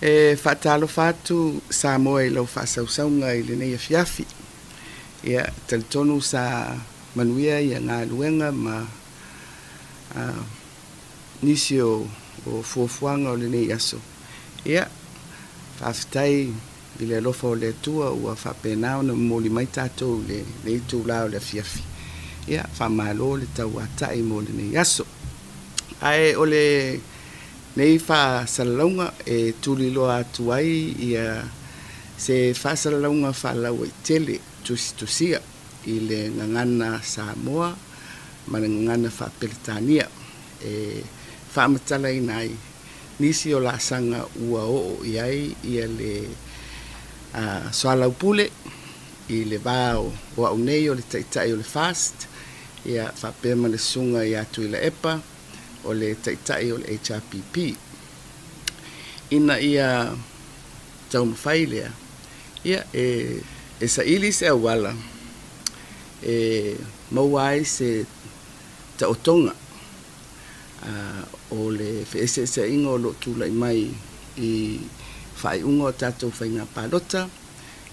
E faatalofa atu Samoa i lau faasausauga i lenei afiafi. Ia, talitonu sa manuia ia galuega ma nisi o fuafuaga o lenei aso. Ia, faafetai i le alofa o le Atua ua faapena ona momoli mai tatou i lenei itula o le afiafi. Ia, faamalo le tauatai mo lenei aso. Ae o lenei faasalalauga e tuliloa atu ai ia se faasalalauga faalauaitele tusitusia i le gagana Samoa ma le gagana faa-Peretania e faamatalaina ai nisi o laasaga ua oo i ai ia le soalaupule i le va o au nei o le taitai o le FAST, ia faapea ma le susuga ia Tuilaepa o le taitai o le HRPP, ina ia taumafai lea ia e saili se auala e maua ai se taotoga o le feeseeseaiga o lo o tulai mai i faaiuga o tatou faiga palota,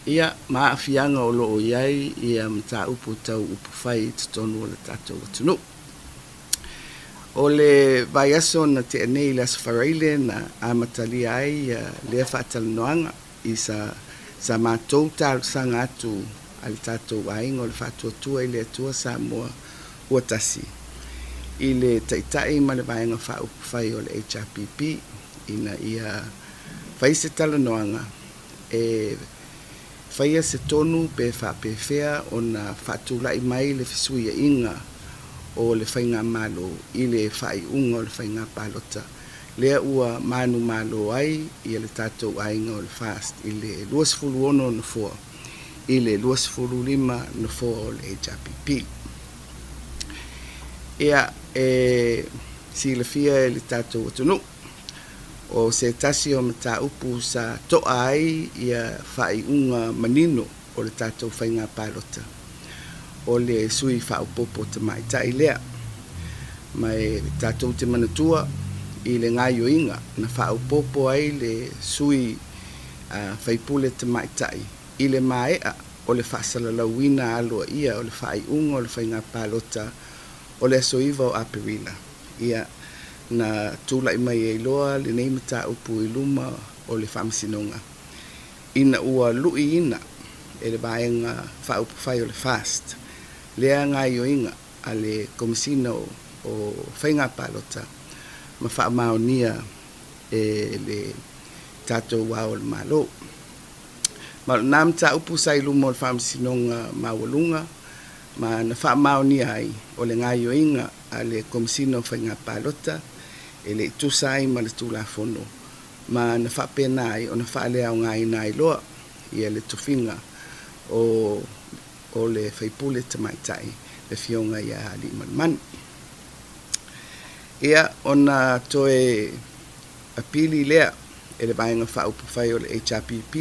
ia ma aafiaga o lo o i ai ia mataupu tau upufai i totonu o le tatou atunuu. O le vaiaso na tea nei i le Aso Faraile na amatalia ai lea faatalanoaga i sa matou talosaga atu a le tatou aiga o le Faatuatua i le Atua Samoa ua tasi i le taitai ma le vaega faaupufai o le HRPP ina ia fai se talanoaga e faia se tonu pe faapefea ona faatulai mai le fesuiaiga o le faigamalo i le faaiuga o le faiga palota lea ua manumalo ai ia le tatou aiga o le FAST i le 26 nofoa i le 25 nofoa o le HRPP. Ia, e silafia e le tatou atunuu o se tasi o mataupu sa toa ai ia faaiuga manino o le tatou faiga palota o le sui faaopoopo tamaitai lea. Ma e tatou te manatua i le gaioiga na faaopoopo ai le sui faipule tamaitai i le maea o le faasalalauina aloaia o le faaiuga o le faiga palota o le aso 9 o Aperila. Ia, na tulai mai ai loa lenei mataupu i luma o le Faamasinoga ina ua luiina e le vaega faaupufai o le FAST lea gaioiga a le Komesina o Faiga Palota ma faamaonia e le tatou Ao o le Malo. Ma o lena mataupu sa i luma o le Faamasinoga Maualuga ma na faamaonia ai o le gaioiga a le Komesina o Faiga Palota e le i tusa ai ma le Tulafono ma na faapena ai ona faaleaogaina ai loa ia le tofiga o le faipule tamaitai le Afioga ia Aliimalemanu. Ia, ona toe apili lea e le vaega faaupufai o le HRPP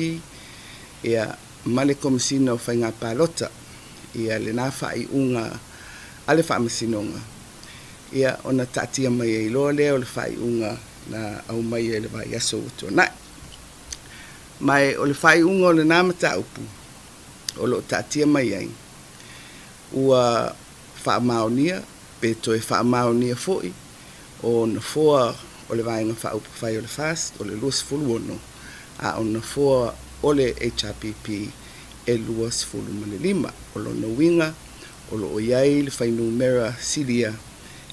ia ma le Komesina o Faiga Palota ia lena faaiuga a le Faamasinoga, ia ona taatia mai ai loa lea o le faaiuga na aumaia i le vaiaso ua tuanai. Ma o le faaiuga o lena mataupu o lo o taatia mai ai ua faamaonia pe toe faamaonia foi o nofoa o le vaega faaupufai o le FAST o le 26, a o nofoa o le HRPP e 25. O lona uiga o lo o i ai le fuainumera silia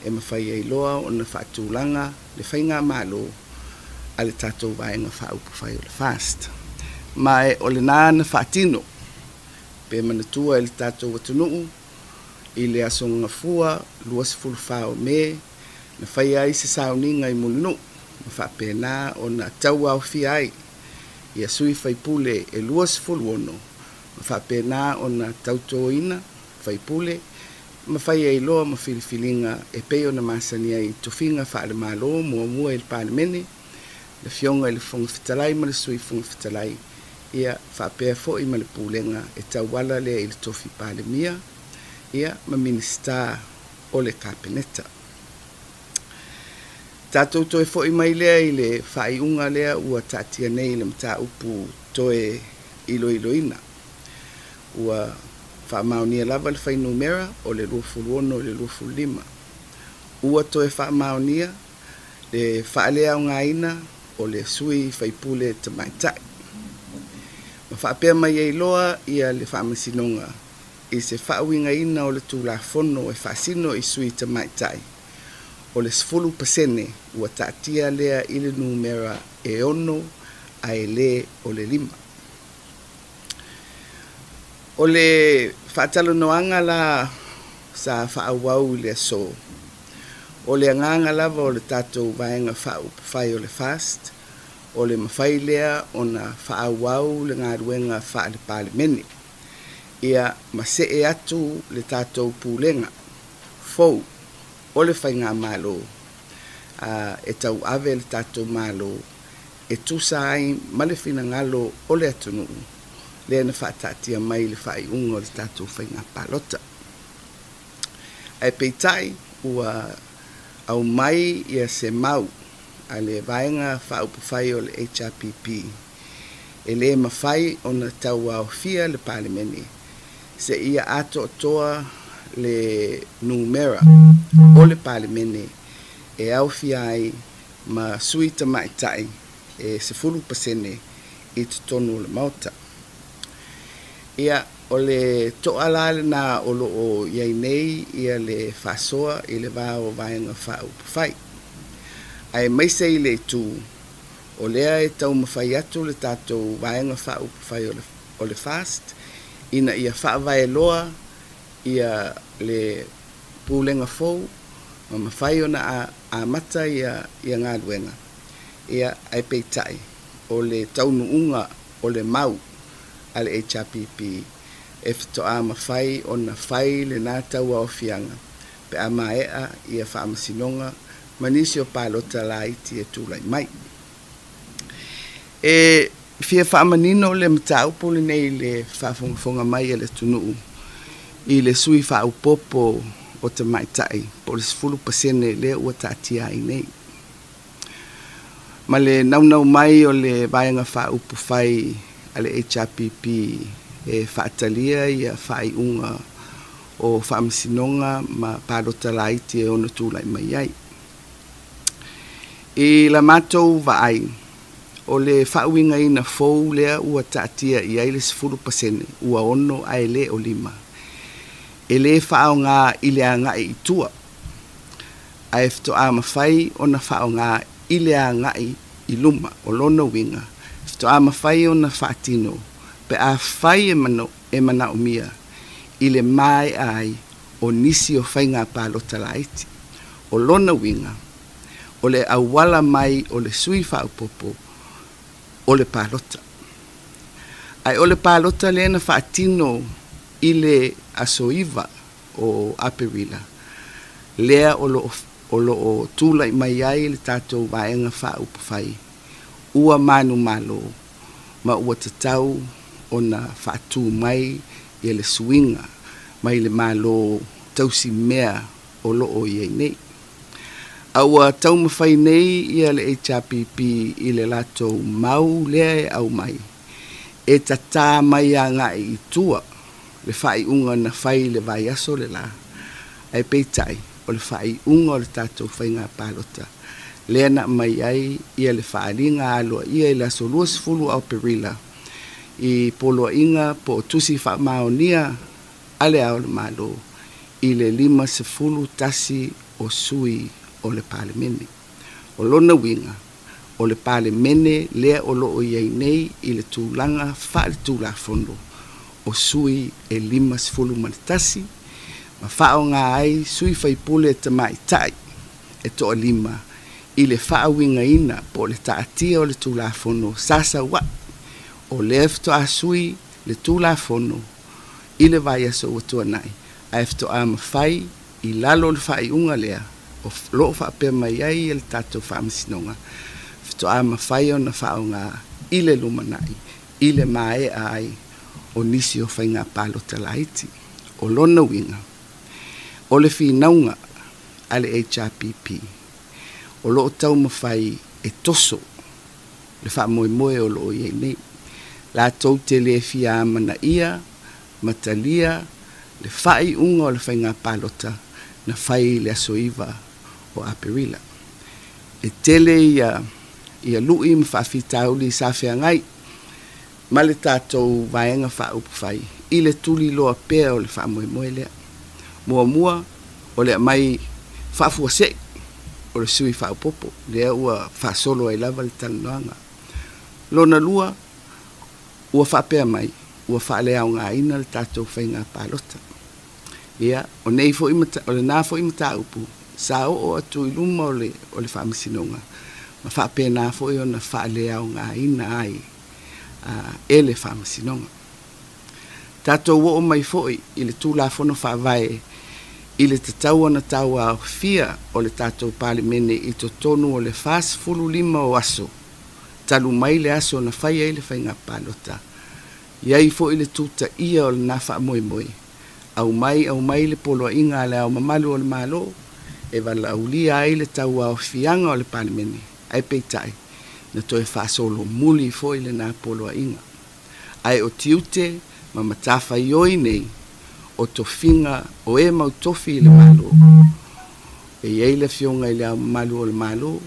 e mafai ai loa ona faatulaga le faigamalo a le tatou vaega faaupufai o le FAST. Ma o lena na faatino pe manatua e le tatou atunuu i le aso Gafua 24 o Me na faia ai se sauniga i Mulinuu ma faapena ona tauaofia ai ia sui faipule e 26 ma faapena ona tautoina faipule ma fai ai loa ma filifiliga e pei ona masani ai i tofiga faale-Malo muamua i le Palemene, le Afioga i le Fofoga Fetalai ma le Sui Fofoga Fetalai, ia faapea foi ma le pulega e tauala lea i le tofi Palemia ia ma Minisita o le Kapeneta. Tatou toe fo'i mai lea i le faaiuga lea ua taatia nei i le mataupu toe iloiloina. Ua faamaonia lava le fuainumera o le 26 i le 25. Ua toe faamaonia le faaleaogaina o le sui faipule tamaitai. Ma faapea mai ai loa ia le Faamasinoga i se faauigaina o le Tulafono e faasino i sui tamaitai o le 10% ua taatia lea i le numera e 6 ae le o le 5. O le faatalanoaga la sa faaauau i le aso, o le agaga lava o le tatou Vaega Faaupufai o le FAST, o le mafai lea ona faaauau le galuega faale-Palemene, ia ma see atu le tatou pulega fou o le Faigamalo e tauave le tatou Malo e tusa ai ma le finagalo o le atunuu lea na faataatia mai i le faaiuga o le tatou faiga palota. Ae peitai ua aumai ia se mau a le Vaega Faaupufai o le HRPP e le mafai ona tauaofia le Palemene seia atoatoa le numera o le Palemene e aofia ai ma sui tamaitai e 10% i totonu o le Maota. Ia, o le to'a la lena o lo o i ai nei ia le faasoa i le va o Vaega Faaupufai. Aemaise i le itu o lea e taumafai atu le tatou Vaega Faaupufai o le FAST ina ia faavae loa ia le pulega fou ma mafai ona amata ia galuega. Ia, ae peitai o le taunuuga o le mau a le HRPP e faatoa mafai ona fai lena tauaofiaga pe a maea ia faamasinoga ma nisi o palota laiti e tulai mai. E fia faamanino le mataupu lenei i le faafogafoga mai a le atunuu i le sui faaopoopo o tamaitai po o le 10% lea ua taatia ai nei. Ma le naunau mai o le Vaega Faaupufai a le HRPP e faatalia ia faaiuga o faamasinoga ma palota laiti e ono tulai mai ai. I la matou vaai, o le faauigaina fou lea ua taatia i ai le 10% ua 6 ae le o 5, e le faaaoga i le agai i tua, ae faatoa mafai ona faaaoga i le agai i luma. O lona uiga, faatoa mafai ona faatino pe a fai e manaomia i le maea ai o nisi o faiga palota laiti. O lona uiga, o le auala mai o le sui faaopoopo o le palota. Ae o le palota lea na faatino i le aso 9 o Aperila, lea o lo o tulai mai ai le tatou Vaega Faaupufai ua manumalo ma ua tatau ona faatu mai ia le suiga mai le Malo tausimea o lo o i ai nei. A ua taumafai nei ia le HRPP i le latou mau lea e aumai, e tatā mai agai i tua le faaiuga na fai i le vaiaso le la, ae peitai o le faaiuga o le tatou faiga palota lea na aumai ai ia le faaaliga aloaia i le aso 20 o Aperila i poloaiga po o tusi faamaonia a le Ao o le Malo i le 51 o sui o le Palemene. O lona uiga, o le Palemene lea o lo o i ai nei i le tulaga faaletulafono o sui e 51 ma faaaoga ai sui faipule tamaitai e toalima i le faauigaina po o le taatia o le Tulafono sa sau ai. O lea faatoa sui le Tulafono i le vaiaso ua tuanai, ae faatoa mafai i lalo o le faaiuga lea o lo o faapea mai ai le tatou Faamasinoga, faatoa mafai ona faaaoga i le lumanai i le maea ai o nisi o faiga palota laiti. O lona uiga, o le finauga a le HRPP, O loo taumafai e toso le faamoemoe o loo i ai nei. Latou te le fia amanaia ma talia le faaiuga o le faiga palota na fai i le aso 9 o Aperila. E tele ia lui ma faafitauli sa feagai ma le tatou Vaega Faaupufai i le tuliloa pea o le faamoemoe lea. Muamua, o le aumai faafuasei o le sui faaopoopo, lea ua faasolo ai lava le talanoaga. Lona lua, ua faapea mai ua faaleaogaina le tatou faiga palota. Ia, o nei foi o lena foi mataupu sa oo atu i luma o le Faamasinoga ma faapena foi ona faaleaogaina ai e le Faamasinoga. Tatou oo mai foi i le Tulafono Faavae i le tatau ona tauaofia o le tatou Palemene i totonu o le 45 o aso talu mai le aso na fai ai le faiga palota. I ai foi le tutaia o lena faamoemoe, aumai le poloaiga a le Ao Mamalu o le Malo e valaaulia ai le tauaofiaga o le Palemene, ae peitai na toe faasolomuli foi lena poloaiga. Ae o tiute ma matafaioi nei o tofiga o e mautofi i le Malo, e i ai le Afioga i le Ao Mamalu o le Malo,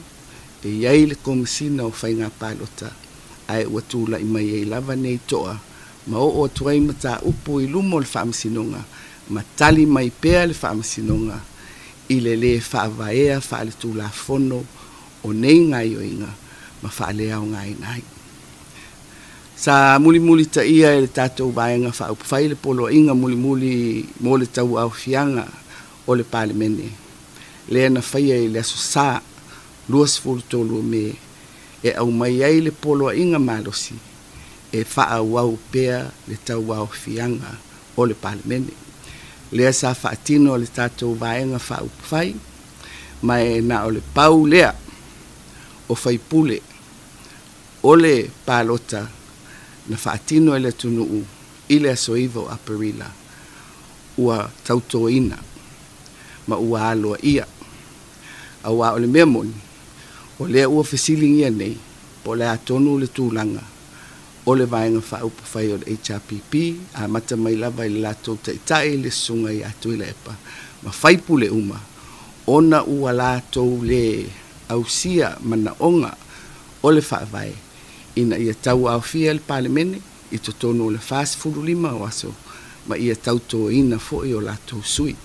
e i ai le Komesina o Faiga Palota, ae ua tulai mai ai lava nei toa ma oo atu ai mataupu i luma o le Faamasinoga ma tali mai pea le Faamasinoga i le lē faavaea faaletulafono o nei gaoioiga ma faaleaogaina ai. Sa mulimulitaia e le tatou Vaega Faaupufai le poloaiga mulimuli mo le tauaofiaga o le Palemene, lea na faia i le aso Sa 23 o Me e aumai ai le poloaiga malosi e faaauau pea le tauaofiaga o le Palemene. Lea sa faatino le tatou Vaega Faaupufai, ma e na o le pau lea o faipule o le palota na faatino e le atunuu i le aso 9 o Aperila ua tautoina ma ua aloaia. Auā o le mea moni, o lea ua fesiligia nei po o le a tonu le tulaga o le Vaega Faaupufai o le HRPP, amata mai lava i le latou taitai le susuga ia Tuilaepa ma faipule uma, ona ua latou lē ausia manaoga o le faavae ina ia tauaofia le Palemene i totonu o le 45 o aso ma ia tautoina foi o latou sui.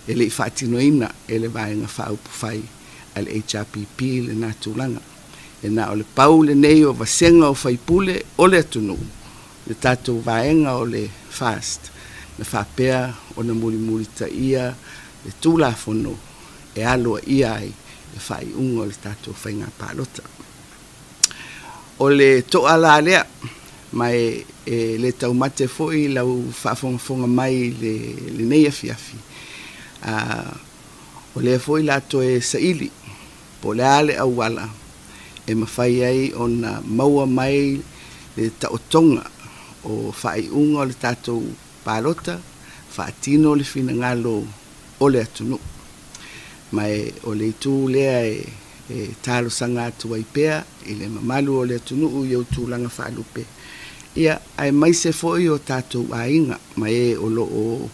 E lei faatinoina e le Vaega Faaupufai a le HRPP lena tulaga. E na o le pau lenei o vasega o faipule o le atunuu, le tatou vaega o le FAST, na faapea ona mulimulitaia le Tulafono e aloaia ai le faaiuga o le tatou faiga palota. O le toa la lea, ma e le taumate foi lau faafogafoga mai i lenei afiafi. O lea foi la toe saili po o le a le auala e mafai ai ona maua mai le taotoga o faaiuga o le tatou palota, faatino le finagalo o le atunuu. Ma o le itu lea e talosaga atu ai pea i le mamalu o le atunuu i ou tulaga faalupe, ia aemaise foi o tatou aiga ma e o loo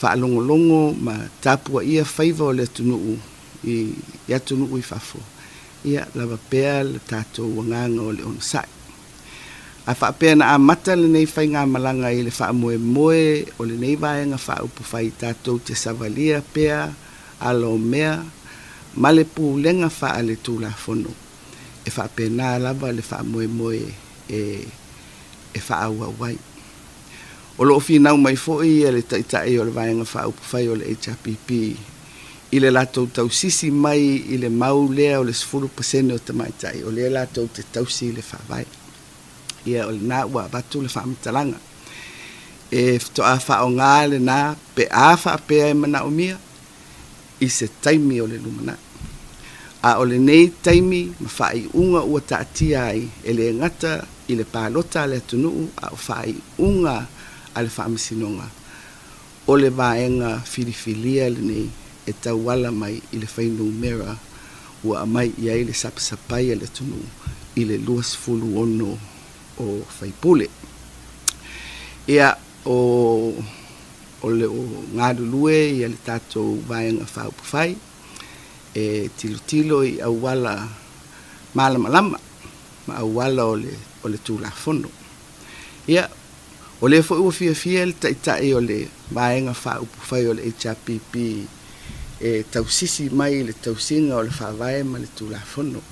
faalogologo ma tapuaia faiva o le atunuu i atunuu i fafo, ia lava pea le tatou agaga o le onosai. A faapea na amata lenei faigamalaga i le faamoemoe o lenei Vaega Faaupufai tatou te savalia pea ala o mea ma le pulega faaletulafono, e faapena lava le faamoemoe e faaauau ai. O loo finau mai foi le taitai o le Vaega Faaupufai o le HRPP i le latou tausisi mai i le mau lea o le 10% o tamaitai, o lea latou te tausi i le faavae. Ia o lena ua avatu le faamatalaga. E faatoa faaaoga lena pe a faapea e manaomia i se taimi o le lumanai. A o lenei taimi ma faaiuga ua taatia ai e le gata i le palota a le atunuu, a o faaiuga a le Faamasinoga, o le vaega filifilia lenei e tauala mai i le fuainumera ua aumai i ai le sapasapai a le atunuu i le 26 o faipule. Ia, o o le o galulue ia le tatou Vaega Faaupufai e tilotilo i auala malamalama ma auala o le o le Tulafono. Ia, o lea foi ua fiafia le Taitai o le Vaega Faaupufai o le HRPP e tausisi mai i le tausiga o le Faavae ma le Tulafono.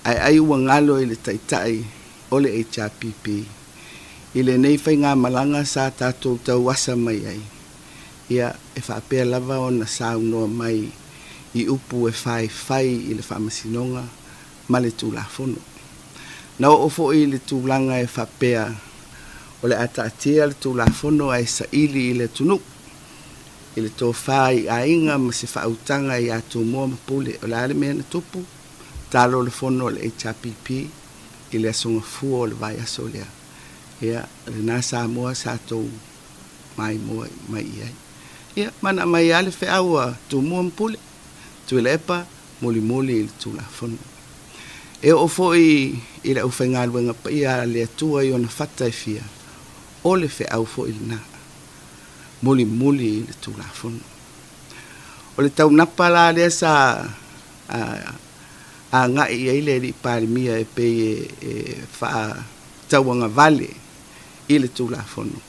Ae ai ua galo i le Taitai o le HRPP i lenei faigamalaga sa tatou tauasa mai ai, ia, e faapea lava ona saunoa mai i upu e faifai i le Faamasinoga ma le Tulafono. Na oo foi i le tulaga e faapea o le a taatia le Tulafono ae saili i le atunuu, i le tofa i aiga ma se faautaga ia Tumua ma Pule. O le a le mea na tupu? Talo le fono a le HRPP i le Aso Gafua o le vaiaso lea. Ia, lena Samoa sa tou maimoa mai i ai. Ia, ma na aumai lava le feau a Tumua ma Pule, Tuilaepa, mulimuli i le Tulafono. E oo foi i le aufaigaluega paia a le Atua i ona fata e fia, o le feau foi lena, mulimuli i le Tulafono. O le taunapa la lea sa agai i ai le alii Palemia e pei e faatauagavale i le Tulafono,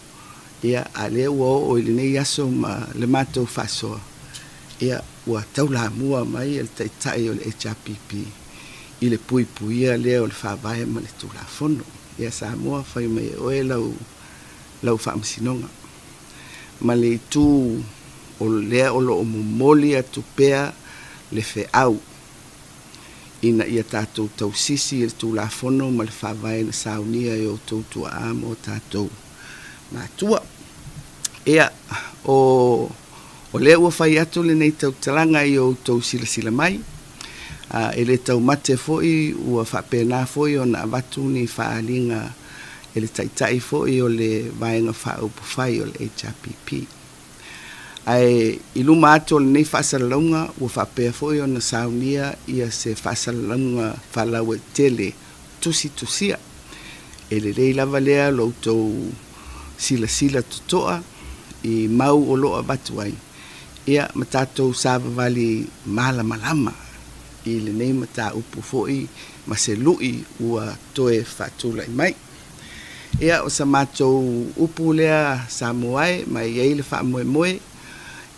ia, a lea ua oo i lenei aso ma le matou faasoa, ia, ua taulamua mai le Taitai o le HRPP i le puipuia lea o le Faavae ma le Tulafono. Ia Samoa, fai mai e oe lau lau faamasinoga ma le itu o lea o lo o momoli atu pea le feau ina ia tatou tausisi i le Tulafono ma le Faavae na saunia e outou tuaa ma o tatou matua. Ia, o o lea ua fai atu lenei tautalaga i outou silasila mai, a e le taumate foi ua faapena foi ona avatu ni faaaliga e le Taitai foi o le Vaega Faaupufai o le HRPP. Ae i luma atu o lenei faasalalauga ua faapea foi ona saunia ia se faasalalauga faalauaitele tusitusia. E lelei lava lea lo outou silasila totoa i mau o lo o avatu ai, ia ma tatou savavali malamalama i lenei mataupu foi ma se lui ua toe faatulai mai. Ia, o sa matou upu lea Samoa e, ma e i ai le faamoemoe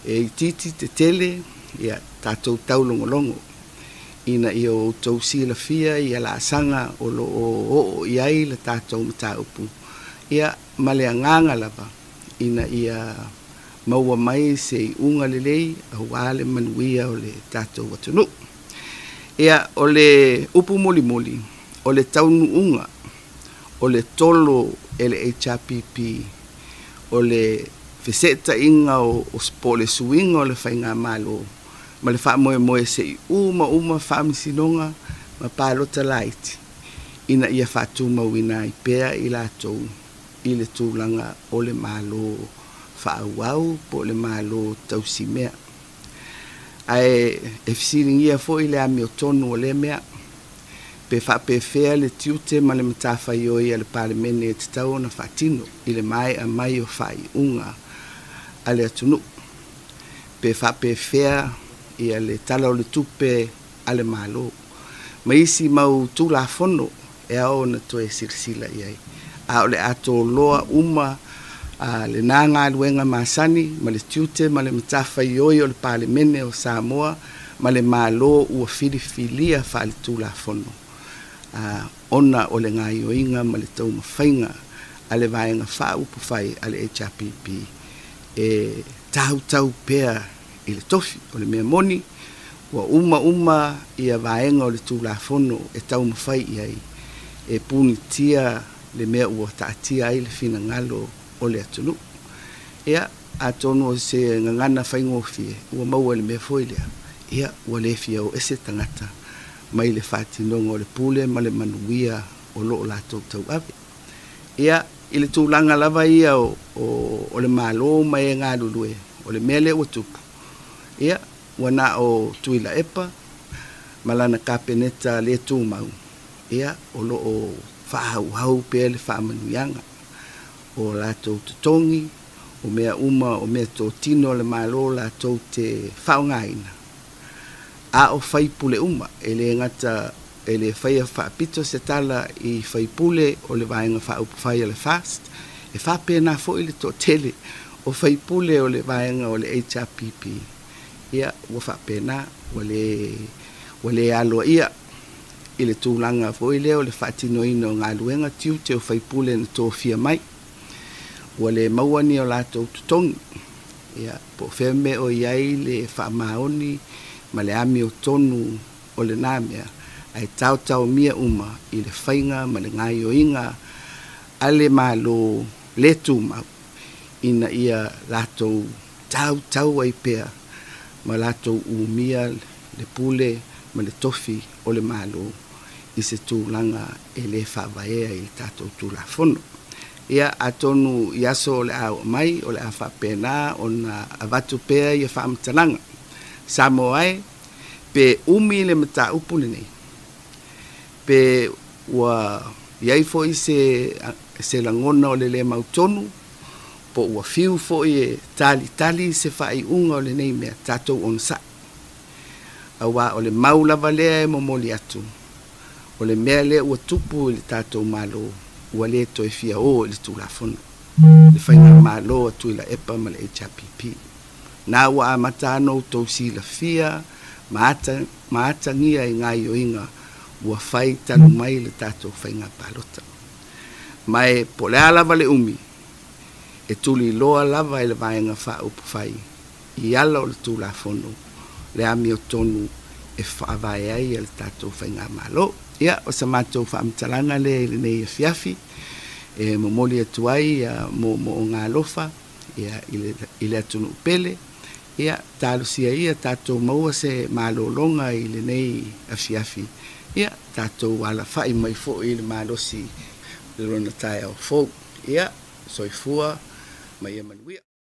e itiiti tetele, ia tatou taulogologo ina ia outou silafia ia laasaga o lo o oo i ai le tatou mataupu, ia ma le agaga lava ina ia maua mai se iuga lelei aua le manuia o le tatou atunuu. Ia, o le upu mulimuli, o le taunuuga o le tolo e le HRPP o le feseetaiga o po o le suiga o le faigamalo ma le faamoemoe se i uma uma faamasinoga ma palota laiti ina ia faatumauina ai pea i latou i le tulaga o le Malo faaauau po o le Malo tausimea. Ae e fesiligia foi le amiotonu o lea mea, pe faapefea le tiute ma le matafaioi a le Palemene e tatau ona faatino i le maea mai o faaiuga a le atunuu, pe faapefea ia le Tala o le Tupe a le Malo ma isi mau Tulafono e ao ona toe silasila i ai, a o le a toloa uma lena galuega masani ma le tiute ma le matafaioi o le Palemene o Samoa ma le Malo ua filifilia faaletulafono ona o le gaoioiga ma le taumafaiga a le Vaega Faaupufai a le HRPP e tautau pea i le tofi. O le mea moni, ua uma uma ia vaega o le Tulafono e taumafai i ai e punitia le mea ua taatia ai le finagalo o le atunuu. Ia, atonu o se gagana faigofie ua maua i le mea foi lea, ia, ua le fia o ese tagata mai le faatinoga o le pule ma le manuia o lo o latou tauave. Ia, i le tulaga lava ia o, o, o le Malo ma e galulue, o le mea lea ua tupu, ia, ua na o Tuilaepa ma lana Kapeneta le tumau, ia, o lo o faaauau pea le faamanuiaga o latou totogi, o mea uma o meatotino a le Malo latou te faaaogaina, a o faipule uma, e le gata e le faia faapito se tala i faipule o le Vaega Faaupufai a le FAST, e faapena foi le toatele o faipule o le Vaega o le HRPP, ia ua faapena, ua le ua le aloaia i le tulaga foi lea o le faatinoina o galuega tiute o faipule na tofia mai, ua le maua ni o latou totogi, ia po o fea mea o i ai le faamaoni ma le amiotonu o lena mea, ae taotaomia uma i le faiga ma le gaoioiga a le Malo le tumau ina ia latou tautau ai pea ma latou umia le pule ma le tofi o le Malo i se tulaga e le faavaea i le tatou Tulafono. Ia, atonu i aso o le a oo mai o le a faapena ona avatu pea ia faamatalaga. Samoa e, pe umi le mataupu lenei, pe ua i ai foi se se lagona o le le mautonu, po ua fiu foi e talitali se faaiuga o lenei mea, tatou onosai. Aua o le mau lava lea e momoli atu, o le mea lea ua tupu i le tatou Malo, ua le toe fia o i le Tulafono, le Faigamalo a Tuilaepa ma le HRPP. Na ua amata ona outou silafia ma ata, ma atagia i gaoioiga ua fai talu mai le tatou faiga palota. Ma e po o le a lava le umi, e tuliloa lava e le Vaega Faaupufai i ala o le Tulafono le amiotonu e faavae ai le tatou Faigamalo. Ia, o sa matou faamatalaga lea i lenei afiafi e momoli atu ai moomooga alofa ia i le atunuu pele. Ia, talosia ia tatou maua se malologa i lenei afiafi, ia tatou alafai mai foi i le malosi i lona taeao fou. Ia, soifua ma ia manuia.